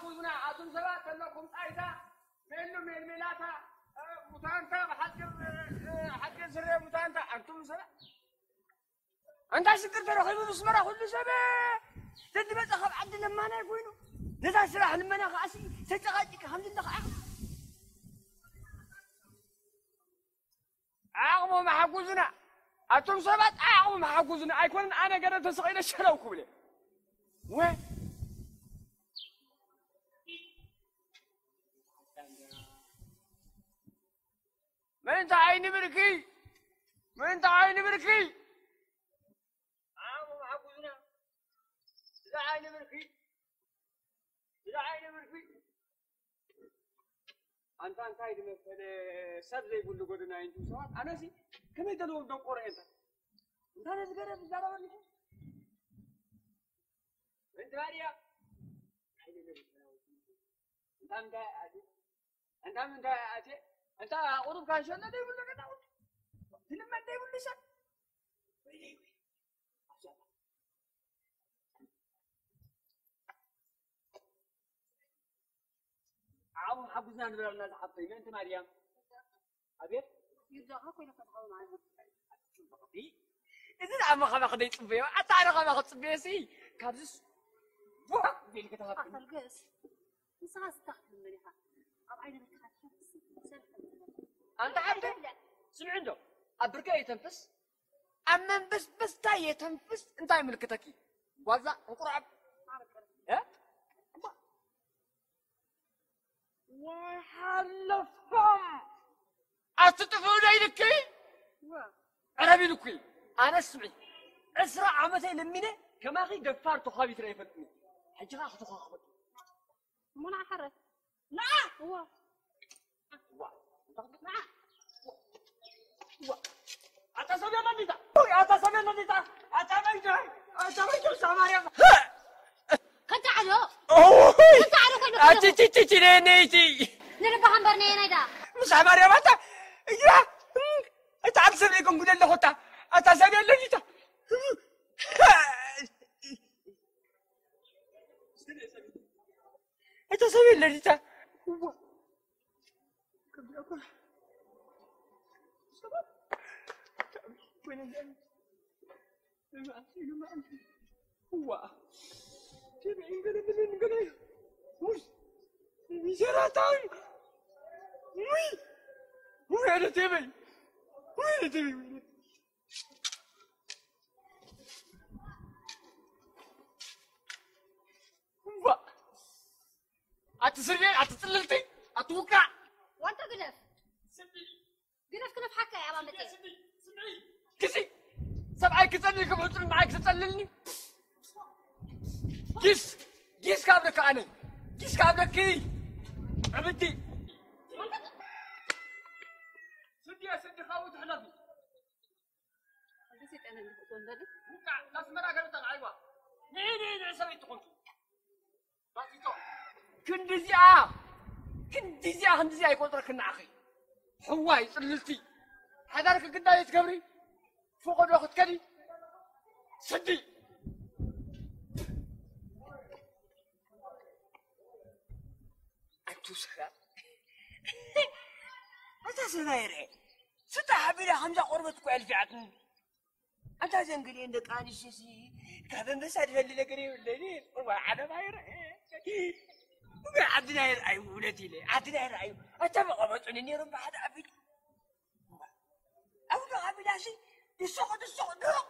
ሓጉዝና ኣቱም ሰባት ኣለኩም ጣይታ ሜሉ ሜልሜላታ ሙታንታ ሓፂር ሓፂር ስረ ሙታንታ ኣንቱም ሰባት ኣንታ ሽግር ተረኺቡ ምስመራ ኩሉ ሰብ ተድመፀ ካብ ዓዲ ለማናይ ኮይኑ ነዛ ስራሕ ልመና ከዓሲ ተጨቃጭቂ ከምዚ እንዳ ከዓ ዓቕሞም ሓጉዙና ኣቱም ሰባት ዓቕሞም ሓጉዙና ኣይኮነን ኣነ ገለ ተሰቒለ ሸለው ክብለ ወ ምእንቲ ዓይኒ ብርኪ ምእንቲ ዓይኒ ብርኪ ዓቕሞም ሓጉዙና እዚ ዓይኒ ብርኪ እዚ ዓይኒ ብርኪ ኣንታ እንታይ ዝመሰለ ሰብ ዘይብሉ ጎደና ይንቱ ሰባት ኣነሲ ከመይ ተለዎም ደቆረ እንታ እንታ ነዚ ገረብ ዝዛረበ ኣለኹ እንታ ዲያ እንታ እንታይ ኣቲ እንታ እንታይ ኣቲ እንታ ቁሩብ ካንሸሎ ዘይብሉ ገዳውት ትልመድ ዘይብሉ ሰብ ዓቕሙ ሓጉዝና ንበረልና ዝሓፍተይ ምእንቲ ማርያም ኣቤት ይርዳኻ ኮይነ ከተሃው ማለት እዚ ዝኣመ ኸማ ክደይ ፅበዮ ኣታ ኣነ ኸማ ክፅበዮ ሲ ካብዚስ ቡሕ ኢልክ ተሃብኒ ኣፈልግስ ንስኻ ስታኽ ትልመን ኢኻ ኣብ ዓይነ ብትኻ ትፈትስ ሰልፍ ኣንታ ሓብተ ስምዒ እንዶ ኣብ ብርከ የተንፍስ ኣብ መንበስበስታ የተንፍስ እንታይ ምልክተኪ ጓዛ እንቁርዓብ እ? እባ። ወይ ሓለፎም ኣትጥፍኡ ዶ ኢልኪ ዕረብ ኢልኩ ኣነ ስምዒ ዕስራ ዓመተይ ለሚነ ከማኺ ደፋር ተዃቢት ረ ይፈልጥኒ ሕጂ ኸዓ ክትኾኻኽበ እሞ ንዓ ሓረ ንዓ እዋ ኣታ ሰብ የለን ዲታ ኣታ ሰብ የለን ዲታ ኣታ መይቱ ኣታ መይቱ ሳማርያ ከንታ ዓዶ ከንታ ዓዶ ኮይኑ ኣቺቺቺቺ ነነይቲ ንልባኻ እምበር ነየናይ ዳ ምሳሕ ማርያም ኣታ እያ እታ ዓዲ ሰብ ዘይኮንኩ ዘለኹ እታ ኣታ ሰብ የለን ዲታ እታ ሰብ የለን እታ እዋ እዋ ቴበይ እንገለ ብልን እንገለ ውይ ሚሸራታዊ ውይ ውይ ኧረ ቴበይ ውይ ኧረ ቴበይ ውይ ኣቲ ስርቤ ኣቲ ጽልልቲ ኣቲ ውቃዕ ዋንታ ግደፍ ግደፍ ክነፍሓካ እያ ኣባ መጤ ግሲ ሰብኣይ ክጸልል ከም ዕጹር ንዓይ ክተጸልልኒ ጊስ ጊስ ካብ ደካ ኣነ ጊስ ካብ ደኪ ዕብዲ ስድየ ስድኻዊ ትሕለፊ ክንድዚኣ ክንድዚኣ ክንድዚኣ ይቆፅረክን ንዓኺ ሕዋይ ፅልልቲ ሓዳርኪ ግዳይ ትገብሪ ፈቐዶ ክትከዲ ስዲ ኣንቱ ሰላ ኣታ ሰላ ይርአ ስታ ሓቢራ ከምዛ ቆርበት እኮ ኣልፊዓትኒ ኣታ ዘንግልየን ደቂ ኣንስትዮሲ ካብ ኣንበሳ ዝፈሊ ነገር የብለኒ እዋ ዓለም ኣይርአ እዋ ዓድና ይርኣዩ እውነት ኢለ ዓድና ይርኣዩ ኣታ መቐመጡኒ ነይሮም ብሓደ ኣቢሉ ኣው ዶ ኣቢላሲ ድስቑ ድስቑ ድሩቕ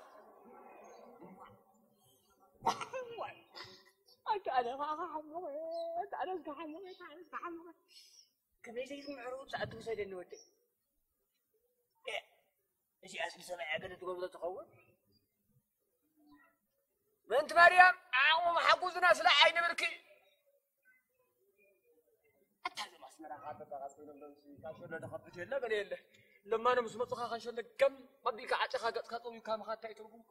ኣታ ኣነ ኸዓ ሓሞቐ ኣታ ኣነ ዝከሓሞቐ ኣታ ኣነ ዝከሓሞቐ ከመይ ዘይትምዕሩ ሰዓት ትውሰደኒ ወደይ እዚኣስ ንሰማይ ኣገለ ትገብሮ ትኸውን ምእንቲ ማርያም ዓቕሙ መሓጉዝና ስለ ዓይኒ ብርኪ ኣታ ዞም ኣስመራ ካብ በቃ ኮይኖም ሎምሲ ካብ ሸሎ ተኸብት የለ ገለ የለ ለማነ ምስ መፁኻ ካብ ሸሎ ገም ኣቢልካ ዓፂኻ ገፅካ ፀዊካ ምኻድ እንታይ ትርጉም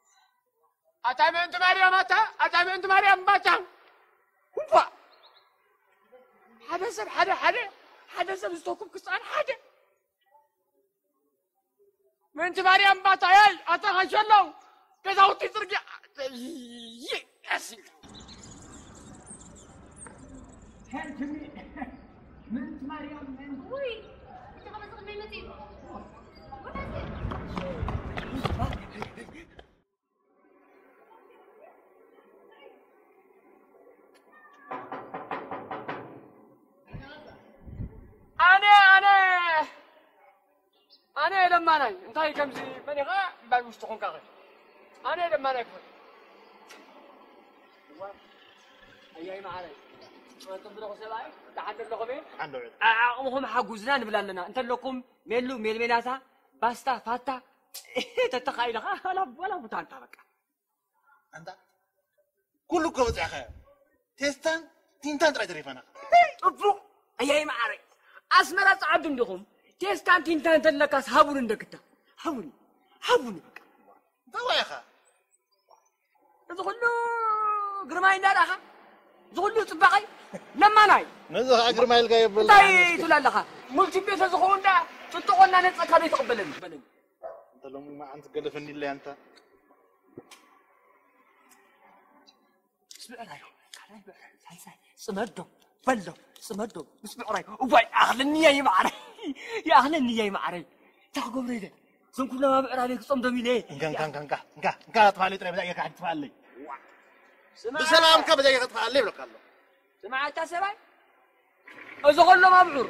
ኣታ ምእንቲ ማርያም ኣታ ኣታ ምእንቲ ማርያም ባታ እኳ ሓደ ሰብ ሓደ ሓደ ሓደ ሰብ ዝተኩብ ክፃን ሓደ ምእንቲ ማርያም ባታያይ ኣታ ኸሸለው ገዛውቲ ፅርግያ ይቀስል Help me. ምንት ማርያም፣ ምንት ውይ፣ እቲ ኸመ ዝቕድመይ መጺኡ። ወዳሴ። ኣነ፣ ኣነ፣ ኣነ ለማናይ፣ እንታይ ከምዚ መን ኢኻ እምባይ ውሽጢ ኾንካ ኸ? ኣነ ለማናይ ክኾን። እዋ፣ ኣያይ መዓረይ፣ ኣንተ ብለኹ ሰብኣይ፣ ደሓን ደለኹም እየ? ሓንዶ ዕድ። ዓ-፣ ዓቕምኹም ሓጉዝና ንብል ኣለና። እንተለኩም ሜሉ፣ ሜልሜላታ፣ ባስታ፣ ፋታ፣ ተተኻኢልኻ፣ ዋላ፣ ዋላ ቡታንታ በቃ። ኣንታ ኩሉ እኮ በፂሕኻዮ። ቴስታን ቲንታን ጥራይ ተሪፈና። ጥቡቕ ኣያይ መዓረይ። ኣስመራ ጸዓዱ እንዲኹም ቴስታን ቲንታን ተለካስ ሃቡኒ እንደግታ። ሃቡኒ። ሃቡኒ በቃ። እንታይ ኢኻ? እዚ ኩሉ ግርማይ እንዳረኣኻ፣ እዚ ኩሉ ጽባቐይ ለማናይ። ነዚ ኸዓ ግርማይ ኢልካ የበል። እንታይ ትብል ኣለኻ? ሙልቲ ቤተ ዝኸውን ደኣ ጥጥቖና ነጸካ ዘይትቕበለኒ። እንተ ሎሚ መዓንቲ ገለ ፈኒለያ እንታ። ምስ ብዕራይ፣ ካልኣይ ብዕራይ፣ ሳልሳይ፣ ጽመዶ፣ በሎ፣ ጽመዶ፣ ምስ ብዕራይ። እዋይ፣ ይኣኽለኒ እያ ይመዓረይ። ይኣኽለኒ እያ ይመዓረይ። እንታይ ክገብሮ ኢለ? እዞም ኩሎም ኣብ ብዕራይ ክጾምዶም ኢለ። እንካ፣ እንካ፣ እንካ፣ እንካ፣ እንካ፣ እንካ፣ ጥፋለይ ጥራይ፣ በዛ እያ ካሕዲ ጥፋለይ። ስማዕ። ብሰላምካ በዛ እያ ጥፋለይ ይብለካ ኣሎ። ስማዕ፣ ኣታ ሰብኣይ፣ እዚ ኩሎም ኣብዑር፣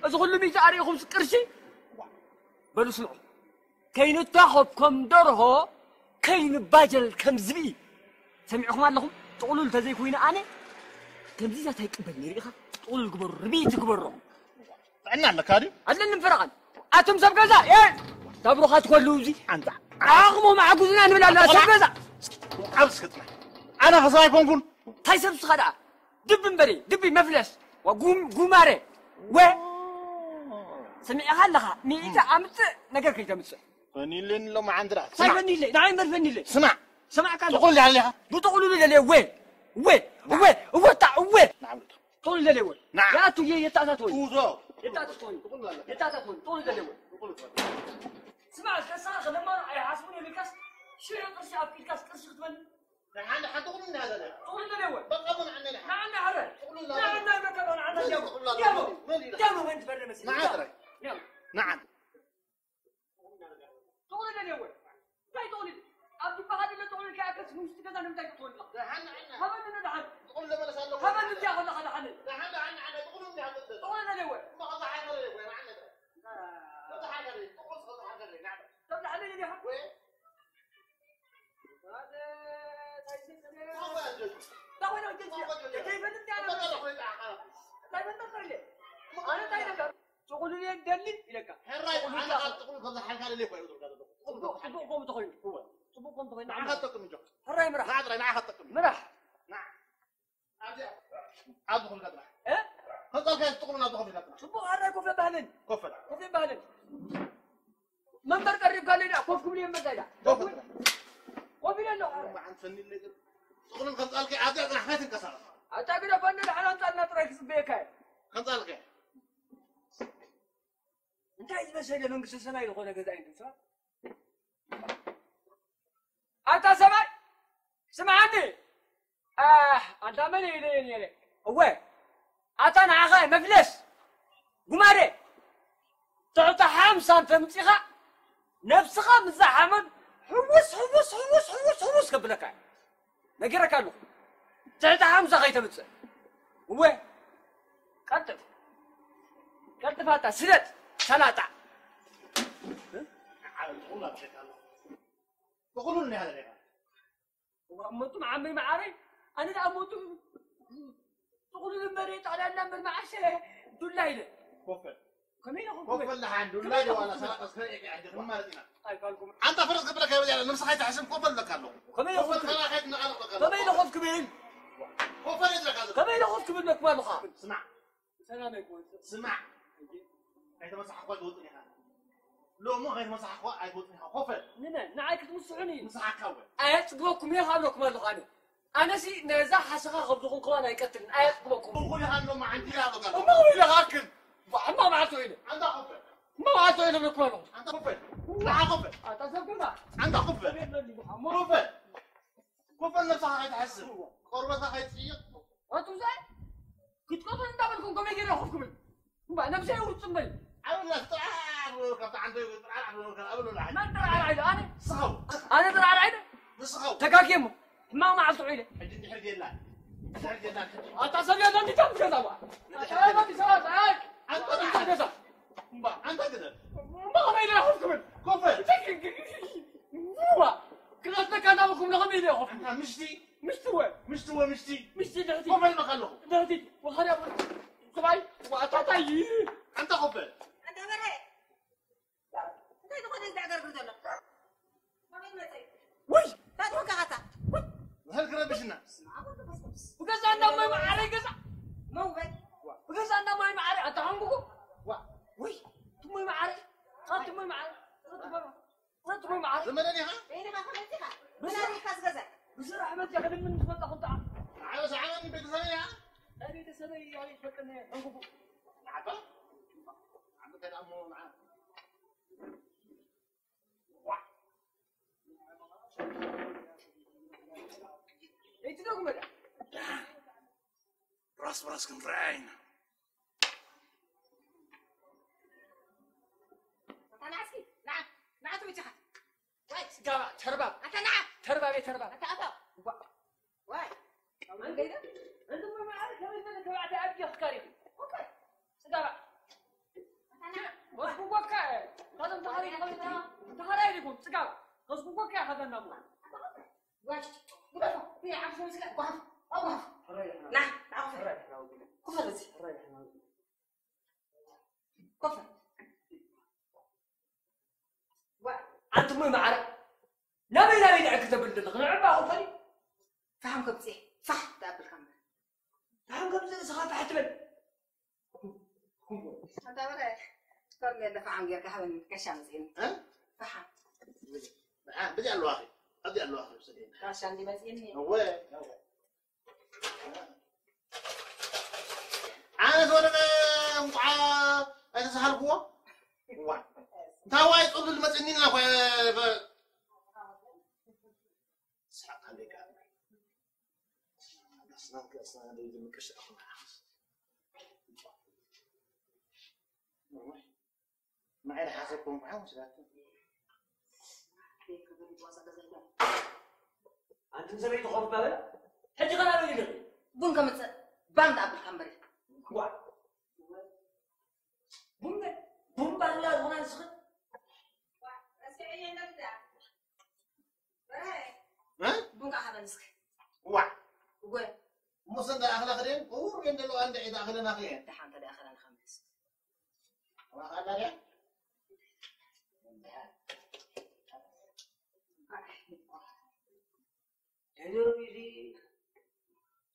እዚ ኩሉ ሚእቲ ኣርእኹም ቅርሺ፣ በሉ ስምዑ። ከይንታኸብ ከም ደርሆ፣ ከይንባጀል ከም ዝብኢ። ሰሚዕኹም ኣለኹም? ጥቕሉል ተዘይኮይነ ኣነ፣ ከምዚ ዛት ኣይቅበልን እየ። ርኢኻ? ጥቕሉል ግበሩ፣ ርብዒቲ ግበሮ። ጥዕና ኣለካ ድዩ? ኣለኒ ፈረቓን። ኣቱም ሰብ ገዛ፣ ኤ! ታብሩኻት ኮሉ እዚ። ኣንታ። ዓቕሞም ኣዕጉዝና ንብል ኣለና፣ ሰብ ገዛ። ኣብዚ እስከ ጽናሕ። ኣነ ኸ ሰብ ኣይኮንኩን። እንታይ ሰብ እስኻ ደኣ? ድቢ እምበሪ፣ ድቢ መፍለስ። ዋ ጉም-፣ ጉማረ። ወ-፣ ሰሚዕኻ ኣለኻ? ሚእቲ ኣምጽእ ነገር ከይተምጽእ። ፈኒለኒ ሎማዓንቲ ደኣ። እንታይ ስማዕ። ፈኒለይ? ንዓይ እምበር ፈኒለይ። ስማዕ። ሰማዕካ ኣለኹ። ጥቑል ዳኣ ኣለኻ? ብጥቕሉሉ ደልየ እወ። እወ። እወ። እወ። እታ እወ። ንዓም ልእቶ። ጥቕሉሉ ደልየ እወ። ንዓም። ያቱ የ-፣ የተኣታትወኒ። ኡዞ። የተኣታትወኒ። ጥቕሉሉ ኣለኻ። የተኣታትወኒ። ጥቕሉሉ ደልየ እወ። ስማዕ፣ እስከ ንስኻ ከለማ ኣይሓስቡን ኢልካስ፣ ሽዑ ቅርሺ ኣብ ኢድካስ ቅርሺ ክትበልዕ? ናይ ሓንቲ ሓንቲ ጥቕሉሉ እንዳ ደልየ። ጥቕሉሉ ደልየ እወ። በቃ እሞ ንዓና ኢኻ። ንዓና ሕረ። ጥቕሉሉ ንዓና ኣለኻ። በቃ ንዓና መን ዲያሞ። ጥቕሉሉ ኣለኻ? ዲያሞ። መን ኢኻ? ዲያሞ መን ትበርደ መሲሉ? ንዓ ጥራይ። ዲያሞ። ንዓ። ጥቕሉሉ ደልየ እወ። እንታይ ጥቕሉሉ? ኣብ ጅባኻ ዘሎ ጥቕሉሉ ከይኣክልስ ንውሽጢ ገዛ ንምንታይ ክትወልቕ? ደሓን ንዓና። ሃበኒ ንደሓን። ጥቕሉሉ መለስ ኣለዎ። ሃበኒ እዚኣ ከለኻ ደሓን። ደሓን፣ ደሓን ንዓና። ጥቕሉሉ እንዳ ደልየ። ጥቕሉሉ ደልየ እወ። እሞ ኸዛ ሓይፈረ እኮ ንዓና ጥራይ። ኸዛ ሓይፈረ፣ ጥቕሉሉ ኸዛ ሓይፈረ፣ ንዓ። ሰብ ደሓን ኢኻ? ወይ ጥቕሉሉ እየ ዝደሊ ኢለካ። ሕራይ፣ ጥቕሉሉ ኣነ ኢኻ። ካብ ጥቕሉሉ ከም ዝሓልካ ደልየ እኮ እየ ዝብለካ ዘለኹ። ጥቕሉሉ ጽቡቕ፣ ከም ዝሓልካ። ጽቡቕ ከም ተኾይኑ። እወ። ጽቡቕ ከም ተኾይኑ። ንዓኻ ትጠቅም እንጆ። ሕራይ ምራሕ። ንዓ ጥራይ፣ ንዓኻ ትጠቅም። ምራሕ። ንዓ። ኣብዚ፣ ኣብዚ ኹልካ ጥራሕ። እ? ከጻልካ ጥቕሉሉ ኣብዚ ኹልካ ጥራሕ። ጽቡቕ፣ ሕራይ ኮፍ የባህልን። ኮፍ በል። ኮፍ የባህልን። መንበር ቀሪብካ ኣለና፣ ኮፍ ክብል እየ መጻኢዳ። ኮፍ በል። ኮፍ ኢለ ኣለኹ። መዓን ፈኒለይ ግን ጥቕሉል ከምጻልካ ኣብዚኣ ጥራሕ ከይትንቀሳቐስ። ኣታ ግደፈኒ፣ ደሓን ኣምጻልና ጥራይ ክጽበየካ እየ። ከምጻልካ። እንታይ ዝመሰለ መንግስተ ሰማይ ዝኾነ ገዛ እዩ ንሳ? ኣታ ሰብኣይ፣ ስምዓኒ። ኣህ፣ ኣንታ መን እዩ ኢለ እየ ነይረ? እወ፣ ኣታ ንዓኻ መፍለስ፣ ጉማሬ፣ ትሕቲ ሓምሳ እንተምጺኻ፣ ነብስኻ ምስዛ ሓመድ ሕውስ፣ ሕውስ፣ ሕውስ፣ ሕውስ፣ ሕውስ ከብለካ እየ። ነጊረካ ኣለኹ። ትሕቲ ሓምሳ ከይተምጽእ። እወ፣ ቀልጥፍ። ቀልጥፍ ኣታ፣ ስደድ፣ ሰላጣ። ብኹሉ እንዲያ ደረኻ። እዋ፣ እሞቱ መዓመይ መዓረይ፣ ኣነ ደኣ እሞቱ ጥቕሉል እምበር ጠቕላላ እምበር መዓሸ ዱላ ኢለ። ኮፈል። ከመይ ኢለ ኮፍ ኮፍ ክብል? በል ደሓን፣ ዱላ ከመይ ኢለ ድዩ ኮፍ ዋላ ክብል? ሰላጣ እስከ ደቂቃ ዕድኽን ማለት ኢና። ኣይካልኩም። ኣንታ ፈረስ ክብለካ ይበል ያለ፣ ነብስኻ ኣይትሕስም፣ ኮፍ በል ለካ ኣለኹ። ከመይ ኢለ ኮፍ ኮፍ በል? ከመይ ኢለ ኮፍ ክብል? ኮፍ በል ይብለካ ዘሎ። ከመይ ኢለ ኮፍ ክብል ለኩም ኣለኹ? ስማዕ። ሰላም ኣይኮን። ስማዕ። ከይተመሳሕኳ ትወፅእ ኢኻ። ሎሚ ከይተመሳሕኳ ኣይትወፅእ ኢኻ። ኮፍ በል። ንመን? ንዓይ ክትምስሑኒ? ንስሓካ እውን። ኣየፅግበኩም እየ ካብለኩም ኣለኹ ኣነ። ኣነሲ ነዛ ሓሰኻ ከብድኹም ከማን ኣይቀትልን፣ ኣየጥቅመኩም። እኹል ኢኻ ኣሎ መዓንቲ ኢላ ኣሎ ጋር። እሞ ኢለ ካክን። እሞ መዓልቲ ኢለ። ኣንታ ኮፍ በል። እሞ መዓልቲ ኢለ ብለኩም ኣለኹ። ኣንታ ኮፍ በል። ንዓ ኮፍ በል። ኣታ ሰብ ግርማ። ኣንታ ኮፍ በል። ሰብ የለን እሞ። ኮፍ በል። ኮፍ በል ነብስኻ ከይትሓስብ። ቆርበትካ ከይትፅይቕ። ኣቱ ዘይ? ክትቀትሉ እንዳበልኩም ከመይ ገይረ ኮፍ ክብል? እምባ ነብሰይ ውርጭ እምበይ። ኣበላ ጥራሕ ካብታ ዓንተ ጥራሕ ኣበላ መን ጥራሕ ራዒ ኣነ ስኸው ኣነ ጥራሕ ራዒ ንስኸው ተጋግየ እሞ ሕማቕ መዓልቲ ውዒለ። ሕጂ ድሕር ጌላ ድሕር ጌላ ኣታ ሰብ የለን ድጃ ገዛ ባ ኣታ ሰባት ኣይ ኣንተ ገዛ እምባ ኣንተ ግደል እምባ ከመይ ገይረ ኮፍ ክብል? ኮፈ ዋ ክቐትለካ እንዳበልኩም ንኸመይ ገይረ ኮፍ ክብል? ምሽቲ ምሽትወ ምሽትወ ምሽቲ ምሽቲ ድሕቲ ኮፈ ኢልካ ኣለኹ ድሕቲ ወኸዳ ሰብኣይ ዋታታይ ኣንታ ኮፈ ኣንታ በረ እንታይ ዝኾነ እዚ ዕገርግር ዘሎ መመን መፀይ ውይ ታትወ ካኻታ ውሕል ክረብሽና ብገዛ እንዳማይ መዓረይ ገዛ መውበይ ብገዛ እንዳማይ መዓረይ ኣታ ሓንጉጉ ውይ ትሙይ መዓረይ ትሙይ መዓረይ ትሙይ መዓረይ ዘመደን ኢኻ በይንኻ ከመፂኻ ምናሊካ ዝገዛ ብስራሕ መፅያ ከደምን ዝመጣኹ እንተዓ ዓበስ ዓመኒ ቤተሰበይ ኢኻ ናይ ቤተሰበይ ኣበይ ትፈልጠኒ ሕንኩኩ ንዓባ ዓመተ ደኣ እሞ ንዓ ለይቲ ደግሞ ራስ በራስ ክንረኣይ ኢና ተናዕሲ ንዓ ንዓ ትምጭኻ ስጋባ ተርባብ ኣታ ንዓ ተርባብ ተርባብ ኣታ ኣታ ዋይ እንደ መዓር ከመይ ዝበለ ተባዕታይ ኣድጊ ክካሪ ስጋባ ወስኩጎካ ካቶም ተኻሪ ተኻሪ ዲኩም ስጋባ ወስኩጎካ ከዘናሙ ዋሽ ግደፎ ይዓብሶ ስለ ጓፍ ኣጓፍ ና ናዕፈ ኮፈር እዚ ኮፈር ኣንትሞ ማዕረ ናበይ ናበይ ንዕክ ተብል ዘለኽ ንዕባ ክፈል ፋሕም ከብፅሕ ፋሕ ተኣብልካ እምበር ፋሕም ከብፅሕ ንስኻ ፋሕ ትበል ኣንታ በረ ፈርኔለ ፋሓም ጌርካ ሃበኒ ከሻ መፅእኒ ፋሓም ብዚ ኣለዋኺ ኣብዚ ኣለዋኺ ውሰደኒ ጋሻ እንዲ መፅእኒ እወ ኣነ ተወለደ እንኳ ኣይተሳሃልኩዎ እዋ እንታይ ዋይ ፅብል መፅእኒ ኢልና ኮ ስሓቅ ኣለካ ኣስናን ከስናን ደይ ምቅሽ ኣኹና ንዓይ ዝሓሰብኩም ከዓ መስላትኩም ኣንትን ሰበይቲ ኾፍ በለ ሕጂ ኸና በል ይደል ቡን ከምፅእ ባንድ ኣብልካ እምበሪ ዋ ቡን ቡን ባንዳ ዝኾና ንስኽን ቡን ከዓ ሃበን እስኪ ዋ እወ እሞ ሰንዳ ኣኽላ ክደን ቁሩብ እየን ዘለዋ እንደ ዒዳ ኣኽለና ክየን ደሓን ተደ ኣኽለና ከመልስ ዋኻላ ድያ ሄኖሪዚ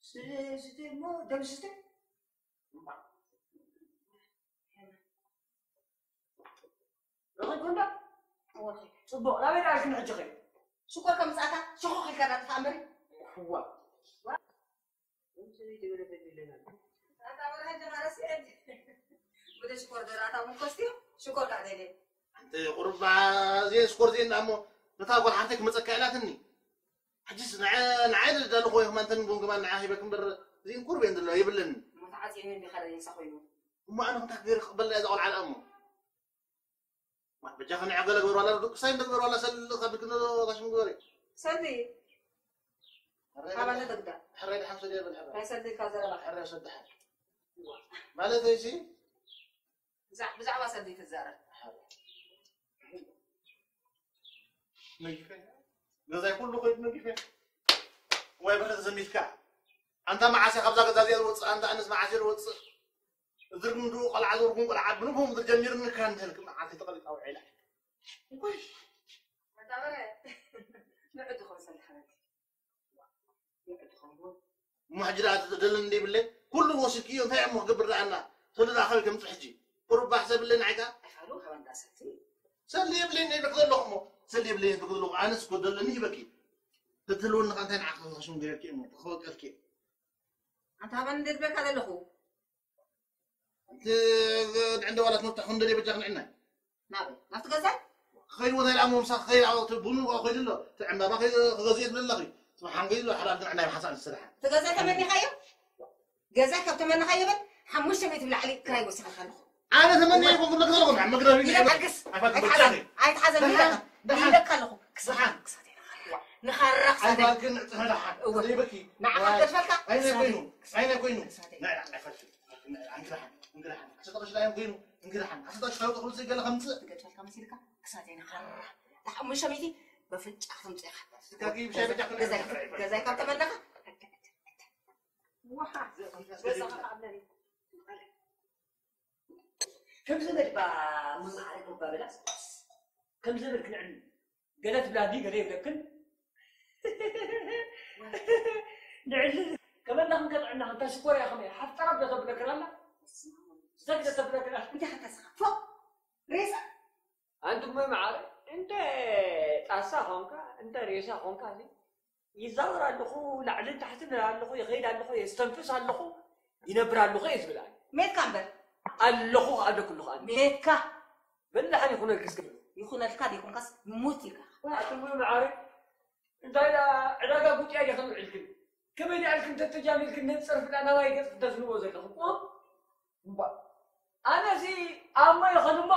ስስቴ ሞ ደምስቴ ረኺብኩ እንዳ ጽቡቕ ናበይ ደኣ ኢልክኒ ሕጂ ኸ ሽኮር ከምጻእካ ሸኾኽ ኢልካ ዳጥፋ እምበሪ ዋ ወደ ሽኮር ደራታ ሙኮስቲ ሽኮር ካደለ እንተ ቁርባ ዜን ሽኮር ዜን እሞ ነታ ጓል ሓፍተይ ክመጸካ ኢላትኒ ሕጂስ ንዓይ ንዓይ ደለኹ ወይ ከማንተን ጉምጉማን ንዓይ ሂበክ እምበር እዚን ቁርብ እየን ዘለዋ ይብልን ሞት ዓፂኒ እንዲ ካለ ይንሳ ኮይኑ እሞ ኣነ ክንታ ክገይር ክቕበላ እያ ዛቆልዓ እሞ በጃ ከነ ገለ ግበር ዋላ ዱቅሳይ እንደ ግበር ዋላ ሰል ካብ ግነ ታሽም ግበሪ ሰልዲ ካባለ ተግዳ ሕራይ ድሓን ሰል ይብል ሕራይ ናይ ሰልዲ ኢልካ ዘረባ ሕራይ ሰል ድሓን ማለት እዚ ብዛዕባ ሰልዲ ትዛረብ ነጊፈ ገዛይ ኩሉ ኮይድ ነጊፈ ወይ ብረት ዘሚትካ ኣንታ መዓስያ ካብዛ ገዛ እዚኣ ዝወፅእ ኣንታ ኣነስ መዓስየ ዝወፅእ እዝር ምንድኡ ቆልዓ ዘውርኩም ቆልዓ ብንግሆ ምድር ጀሚርኒ ካንተልክ መዓልቲ ተቐሊጣ ውዒላ ወይ መዳበረ ንዕዱ ከም ሰልሐ ንዕዱ ከም እሞ ሕጂ ደኣ ደለን እንደ ይብለይ ኩሉ ወሲድክዮ እንታይ እሞ ክገብር ደኣና ሰሉ ደኣ ካበይ ከምፅእ ሕጂ ቁሩብ ባሕ ዘብለኒ ዓይካ ኣይፋሉ ካብ ኣንዳ ሰልቲ ሰሊ የብለይ እንደ ይብለክ ዘለኹ እሞ ሰሊ የብለይ ይብለክ ዘለኹ ኣነስ ጎደለኒ ይበኪ ክትህልወኒ ከ እንታይ ንዓኺ ክሽም ገይረኪ እሞ ክወቀልኪ ኣንታ ሃበኒ እንደ ዝብለካ ዘለኹ ንዕንደ ዋላት መፍታሕ ክንደልየ በጃ ክንዕና ናበይ ናብቲ ገዛይ ክኸይድ ወታ ኢላ ምምሳ ክኸይድ ኣብ ወቅቲ ቡኑ ዋ ኮይድ ኣሎ እቲ ዕምባባ ክገዝእ ትብል ኣለኺ ስብሓን ገይድ ኣሎ ሓዳር ግን ዕናይ ሓሳብ ዝስራሕ እቲ ገዛይ ተመኒኻዮ ገዛ ካብ ተመነኻ ይበል ሓሙሽተ ሚእቲ ብላዕሊ ክራይ ወሲኸልካ ኣለኹ። ኣነ ተመነ ይኹን መግረኹም መግረሪ ይበል ኣልግስ። ኣይፋት ኣይትሓዘኒ። ኣይትሓዘኒ ደሓን፣ ኢለካ። ደሓን። ኢለካ ኣለኹ። ክሳድ ደሓን። ክሳድ ንኻራ ክሳድ ኣይፋት ግን ጽሕና ደሓን። እወ። ዘይበኪ። ንዓኻ ዋይ። ገድፈልካ? ኣይነ ክሳድ ኮይኑ። ክሳድ ኣይነ ኮይኑ። ክሳድ ናይ ላዕሊ ኣይፋት። እንግዳሓን፣ እንግዳሓን። ዓሰርተ ሺሕ ላይም ኮይኑ፣ እንግዳሓን። ዓሰርተ ሺሕ ለውጢ ክብል ዘይገለ ከምጽእ። ገድፈልካ መሲልካ? ክሳድ ንኻራ። ንሓሙሽተ ሚእቲ በፍንጫ ክትምጽእ ኢኻ። ስጋጊ ብሻይ በጃ ክነ ገዛይ፣ ገዛይ ካብ ተመነኻ? ወሓ። ገዛኻ ከዓብለኒ። ከምዚ በል ባ መማዕረ ኮባ በላስ። ከምዚ በል ክንዕል። ገለ ትብላኒ ገለ ይብለክን። ንዕሊ ከበላኽን ከጥዕናኽን እታ ሽኮር እያ ከመይ ሓፍጠራ ብለ ተብለክን ኣላ። ዘግደ ተብለክን ኣላ። እንታይ ሓታስኻ? ፎቕ! ሬሳ! ኣንቱመ መዓረ እንተ ጣሳ ኾንካ እንተ ሬሳ ኾንካ እዚ ይዛወር ኣለኹ፣ ላዕልን ታሕትን ኣለኹ፣ ይኸይድ ኣለኹ፣ የስተንፍስ ኣለኹ፣ ይነብር ኣለኹ እየ ዝብል ኣነ። ሜትካ እምበር። ኣለኹ ኣለኩ ኣለኹ ኣነ። ሜትካ። በላሕን ይኹነልኪ እስከ። ይኹነልካ ደይኮንካስ ሙት ኢልካ። ኣንቱመ መዓረ እንታይ ደኣ ዕዳጋ ጉጥያ ዲኽን ውዒልክን? ከመይ ደኣ ኢልክን ተተጃሚልክን ነቲ ጸርፊ ደኣ ናባይ ገጽ ክተዝንቦ ዘለኹም? ቁሩብ እምባ። ኣነሲ ኣብ ማይ ኸንሞ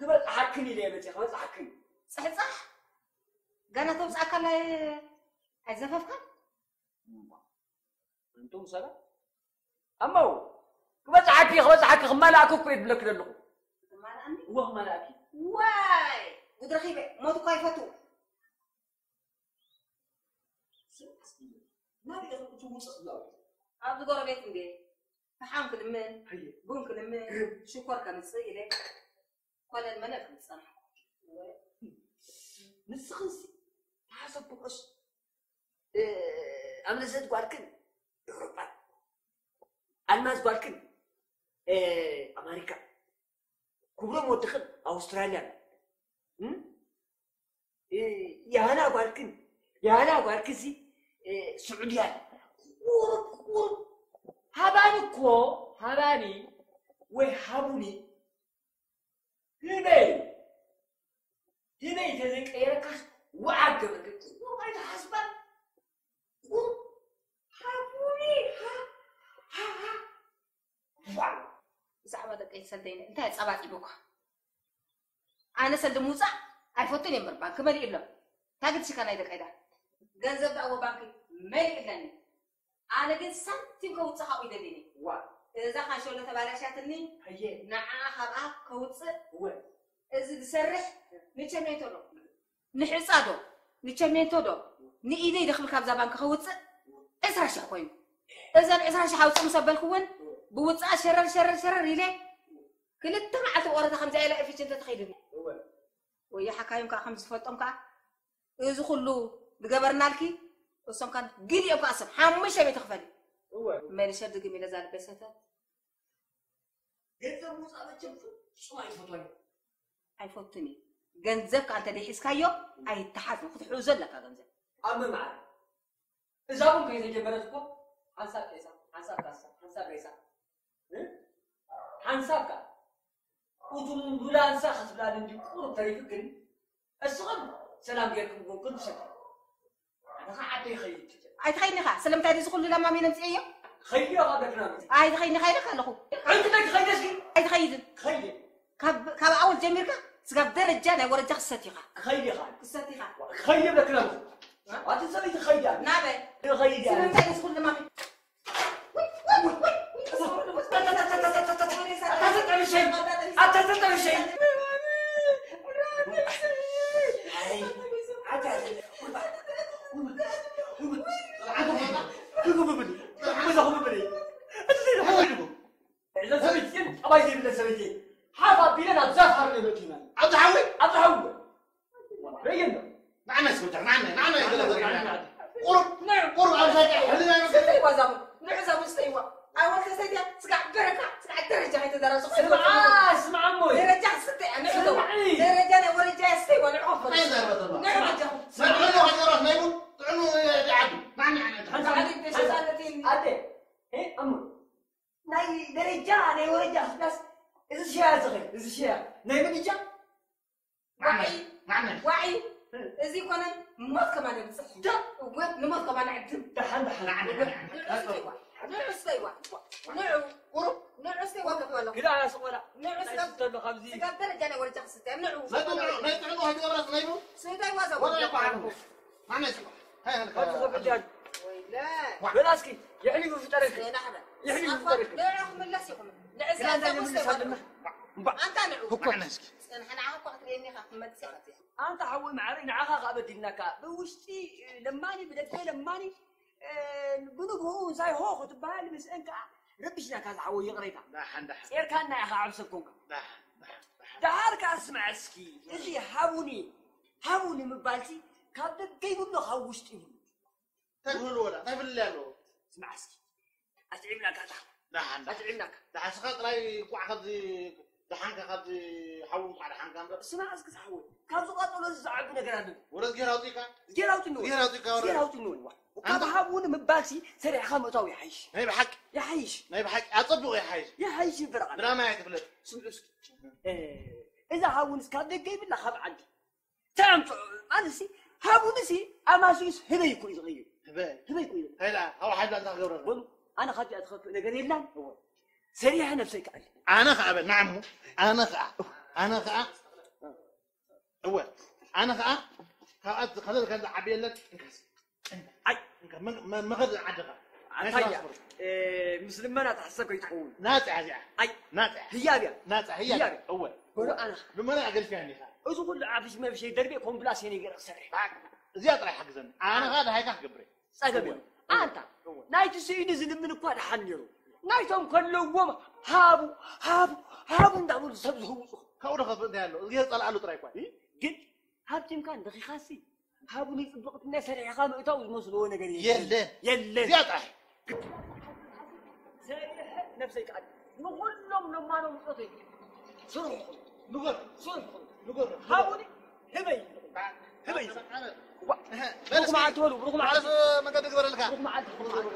ክበጽሓክን ኢለ እየ መጽየ፣ ክበጽሓክን። ጽሕጻሕ? ገና ተውጽኣካ ኣላ ኣይዘፈፍካን? እምባ። ኣንቱም ሰባት፣ ኣሞ፣ ክበጽሓኪ፣ ክበጽሓኪ፣ ክማልኣኪ እኮ እየ ዝብለኪ ዘለኹ። ክማልኣኒ? እወ፣ ክማልኣኪ። ዋይ! ጉድ ረኺበ፣ ሞት እኮ ኣይፈቱ። ናበይ ኢኹም ትውፅእ ብላው? ኣብዚ ጎረቤት እንዴ፣ ፈሓም ክልምን፣ ኣየ። ቡን ክልምን፣ ሽኮር ከምፅእ ኢለ፣ ኮለል መለል ክብል ዝፀናሕኩ። ንስኽንሲ ተሓሰብክንስ፣ እ፣ ኣምለሰት ጓልክን ኤውሮጳ፣ ኣልማዝ ጓልክን፣ እ፣ ኣማሪካ፣ ክብሮም ወድኽን ኣውስትራልያን፣ እም? እ፣ ያና ጓልክን፣ ያና ጓልክሲ፣ እ፣ ስዑድያን። ቁሩብ፣ ቁሩብ። ሃባኒ እኮ፣ ሃባኒ ወይ ሃቡኒ። ህበይ፣ ህበይ ተዘይቀየረካስ ውዓል ገበርክ። ቁሩብ ኣይትሓስባን። ቁሩብ ሃቡኒ፣ ሃ፣ ሃ፣ ሃ። ዋው! ብዛዕባ ደቀይ ሰልደይነ እንታይ ኣጸባጺቡካ? ኣነ ሰልዲ ምውጻእ ኣይፈቱን እየ እምበር፣ ባንኪ መሊኡ ኣሎ። እንታይ ግድሽካ ናይ ደቀይ ደኣ? ገንዘብ ደኣ እወ ባንኪ መሊኡ ኣለኒ። ኣነ ግን ሳንቲም ከውጽእ ካብኡ ይደልይኒ። ዋ! እዛ ካንሸሎ ተባላሽያትኒ፣ ኣየ! ንዓኣ ካብኣ ከውጽእ። እወ! እዚ ዝሰርሕ ንቸሜንቶ ዶ? ንሕጻ ዶ? ንቸሜንቶ ዶ? ንኢደይ ዶ ክብል ካብዛ ባንኪ ከውጽእ? ዕስራ ሽሕ ኮይኑ። እዘን ዕስራ ሽሕ ኣውጽእ ምስ ኣበልኩ እውን፣ ብውጽኣ ሸረር፣ ሸረር፣ ሸረር ኢለ፣ ክልተ መዓልቲ ቆረታ ከምዚኣ ኢላ ኤፊች እንተተኸይድኒ። እወ። ወያ ሓካይም ከኣ ከም ዝፈልጦም ከኣ፣ እዚ ኩሉ ዝገበርናልኪ፣ እሶም ከኣ ግዲኦም ከኣ ሰብ ሓሙሽተ ሚእቲ ክፈሊ። እወ። መሊሸ ድግም ኢለ እዛ ልበይ ሰተት። ገንዘብ ምውጻእ መቸም ፍጹም ኣይፈትዎን እየ። ኣይፈቱን እየ። ገንዘብ ከኣ እንተ ደይ ሒዝካዮ፣ ኣይተሓዝን። ክትሕዞ ኣለካ ገንዘብ። ኣብ መምዓር። እዛ ቡን ከይተጀመረት እኮ ሓንሳብ ቄሳ፣ ሓንሳብ ካሳ፣ ሓንሳብ ሬሳ። እ? ሓንሳብ ከኣ። እቱም ሉላንሳ ክትብላኒ እንዲ ቁሩብ ተሪፍክን፣ እስኽን ሰላም ጌርክን ኮንክን ትሰቲ። ኣነ ኸዓ ዓደይ ኸይድ ትብል። ኣይትኸይድን ኢኻ። ስለምንታይ ድዚ ኩሉ ለማሚነ ኣምፅኤዮ? ኸይድ ኢኻ በክናሉ። ኣይትኸይድን ኢኻ ኢለካ ኣለኹ። ዕንክተይ ክኸይደስኪ? ኣይትኸይድን። ኸይድ። ካብ፣ ካብ ኣወል ጀሚርካ ስጋብ ደረጃ ናይ ወረጃ ክሰት ኢኻ። ክኸይድ ኢኻ። ክሰት ኢኻ። ኸይድ በክናሉ። ኣቲ ሰበይቲ ኸይድ እያ። ናበይ? ኸይድ እያ። ስለምንታይ ድዚ ኩሉ ለማሚነ? እዛ ሰበይቲ ግን ጠባይ ዘይብለን ሰበይቲ ሓፍ ኣቢለ ናብ ዛፍ ሃርነ መኪና ኣብዚ ሓዊ ኣብዚ ሓዊ ረየና ንዓና ስወዳር ንዓና ንዓና ይገለ ቁሩብ ቁሩብ ኣብ ዛጋ ሕልና ስተይዋ ዛቡ ንዕ ዛቡ ስተይዋ ኣይወልተ ሰይድያ ስጋዕ በረካ ስጋዕ ደረጃ ከይተደረሱ ስምዓ ስምዓ እሞ ደረጃ ስተይ ንዕ ዘዋ ደረጃ ናይ ወረጃ ስተይዋ ንዕ ኮፈ ንዕ ደረጃ ስምዓ ናይ ቡን ጥዕኑ ዓዲ ንዓና ሓንሳ ዓዲ ደሻሳለቲን ኣደ እ ኣሞ ናይ ደረጃ ናይ ወረጃ ስዳስ እዚ ሽያ ዝኸ እዚ ሽያ ናይ ምድጃ ዋዒ ዋዒ እዚ ኮነ ሞት ከማን የብፅሕ እወ ንሞት ከማን ዕድም ደሓን ደሓን ንዑ ስተይዋ ንዑ ስተይዋ ንዑ። ቁሩብ። ንዑ እስቲ ወገብ በሎ። ግዳ ኣናስ ቆላ። ንዑ ናይ ስጋብ-፣ ስተሎ ካብዚ። ስጋብ ደረጃ ናይ ወረጃ ክስተ። ንዑ። ናይ ጥዕና፣ ናይ ጥዕና ሀገራት ናይ ነው። ስንታይ ዋዛ ወረጃ ወረጃ ቋንቋ። ማነስ? ሃይ፣ ሃይ፣ ካብዚ ሃይ። ኮፍ እጃን። ወይለ። በላ እስኪ፣ የሕሊፉ ፍጠረክ። ዜና ሕበ። የሕሊፉ ስኻትኩም ፍጠረክ። ንዑ ክምለስ ይኹም። ንዕዚ ግዳ ኣንተ እንታይ ሙስሊም ይምልስ ኣለና? ኣለና? እምባ። ኣንታ ንዑ። እኮ ነስኪ። ጽንሐ ንዓኻ እኮ ክትርእየኒ ኢኻ፣ ክትመልስ ኢኻ እዚኣ። ኣንታ ሓወይ ማዕረይ፣ ንዓኻ ከኣ በዲልናካ። ብውሽጢ ለማኒ፣ ብደገ ለማኒ፣ እ፣ ብንግሆኡ እንታይ ሆ ክትበሃል ምስአን ከኣ ረቢሽናካ ዝሓወይ ይቕሬታ። ዳሓን፣ ዳሓን። ጼርካና ኢኻ ኣብ ሰብ ኮንካ። ዳሓን፣ ዳሓን፣ ዳሓን። ደሓር ከኣ ስማዕ እስኪ፣ እዚ ሃቡኒ፣ ሃቡኒ ምባልሲ ካብ ደገ ይብሎ ካብ ውሽጢ ይብሎ። እንታይ ክህሉ ወላ፣ እንታይ ፍልልይ ኣለዎ? ስማዕ እስኪ፣ ኣትዒብናካ እታ። ዳሓን፣ ዳሓን። ኣትዒብናካ። ዳሓን ስኻ ጥራይ እንቋዕ ካብዚ ደሓንካ ካብዚ ሓዊ እንኳዕ ደሓንካ እምበር። ስማዕ እስኪ ዝሓወይ፣ ካብዚ ቀጸሎ እዚ ዝዓቢ ነገር ኣለኒ። ወረ እዝግሄር ኣውጺእካ? እዝግሄር ኣውጺእኒ ወረ። እዝግሄር ኣውጺእካ ወረ። እዝግሄር ኣውጺእኒ ወረ። እኳ ኣንተ ብሃብውን ምባልሲ ሰሪሕኻ ምእታው ይሓይሽ። ናይ ብሓቂ። ይሓይሽ። ናይ ብሓቂ ኣጸቢቑ ይሓይሽ። ይሓይሽ ይበረቓል። ብናማይ ኣይትፍለጥ። ስምዑ እስኪ። እ፣ እዛ ሃቡንስ ካብ ደገ ይብላ ካብ ዓዲ። ተምጽኦ ማለትሲ ሃቡንሲ ኣማሲዩስ ህበይ እኮ እዩ ዝቕይር። ህበይ። ህበይ እኮ እዩ። እንታይ ደኣ፣ ኣብኡ ሓይላ እንታይ ክገብረና? በሉ፣ ኣነ ካብዚኣ ትኸፍእ ነገር የላን። እወ። ሰሪሐ ነብሰይ ክኣል። ኣነ ኸኣ በል፣ ንዓሙ፣ ኣነ ኸኣ፣ ኣነ ኸኣ፣ እወ፣ ኣነ ኸኣ፣ ካብኣ ዝኸለል ከዛ ዓቢ የለን፣ እንካስ፣ እንካ፣ ኣይ። እንካ፣ መ-፣ መ-፣ መኸድ ዓድኻ። ናይ ኣንታያ፣ ትራንስፖርት። እ፣ ምስ ልመና ትሕሰብ ከይትኸውን። ናጻ እያ እዚኣ። ኣይ። ናጻ እያ። ህያብ እያ። ናጻ፣ ህያብ። ህያብ እያ። እወ። በሉ ኣነ ኸኣ። ልመና ኣገልፊያ እኒኻ። እዚ ኩሉ ዓፍሽ መፍሸይ ደርቤ ኮምብላሴ ነገር ክሰርሕ። እዚኣ ጥራይ ሓግዘኒ። ኣነ ኸኣ ደሃይካ ክገብር እየ። ጸገም እወ። የለን። ኣንታ፣ እወ። ናይቲ ስኢኑ ዝልምን እኳ ደሓን ነይሩ። ናይቶም ከለዎም ሃቡ፣ ሃቡ፣ ሃቡ እንዳበሉ ሰብ ዝህውጹ። ካብኡ ዶ ከፍእ እንታይ ኣሎ? እዝግሄር ጸልኣሉ ጥራይ እኳ። እ? ግን ሃብቲምካን ደኺኻሲ፣ ሃቡኒ ጽብቕቲ ናይ ሰሪሕኻ ምእታው ዝመስልዎ ነገር የለን። የለን። የለን። እዚኣ ጥራይ። ሰሪሐ ነብሰይ ክኣል። ንኹሎም ለማኖ ምጾተይ። ስርሑ። ንገር። ስርሑ። ንገር። ሃቡኒ ህበይ። ህበይ። ኣነ። ዋ። እህ፣ ብሩኽ በል እስኪ። መዓልቲ በሉ፣ ብሩኽ መዓልቲ። ማለት መንገዲ ግበረልካ። ብሩኽ መዓልቲ፣ ብሩኽ መዓልቲ።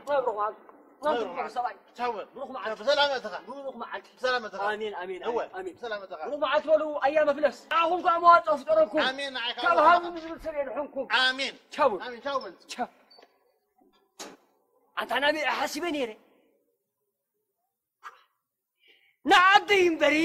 ብሩኽ መዓልቲ። ብሩኽ መዓልቲ። ሰብኣይ። ቻው በል። ብሩኽ መዓልቲ። ብሰላም እተኻ። ብሩኽ መዓልቲ። ብሰላም እተኻ። ኣሜን፣ ኣሜን፣ እወ፣ ኣሜን፣ ኣሜን። ብሰላም እተኻ። ብሩኽ መዓልቲ በሉ፣ ኣያ መፍለስ። ንዓኹም ከኣ መዋጽኦ ፍጠረኩም። ኣሜን፣ ንዓኻ ካብ ከኣ። ሃቡኒ ዝብል ሰብ የድሕንኩም። ኣሜን። ቻው በሉ። ኣሜን፣ ቻው በል። ቻው። ኣንታ ናበይ ሓሲበ ነይረ? ንዓደይ እምበሪ።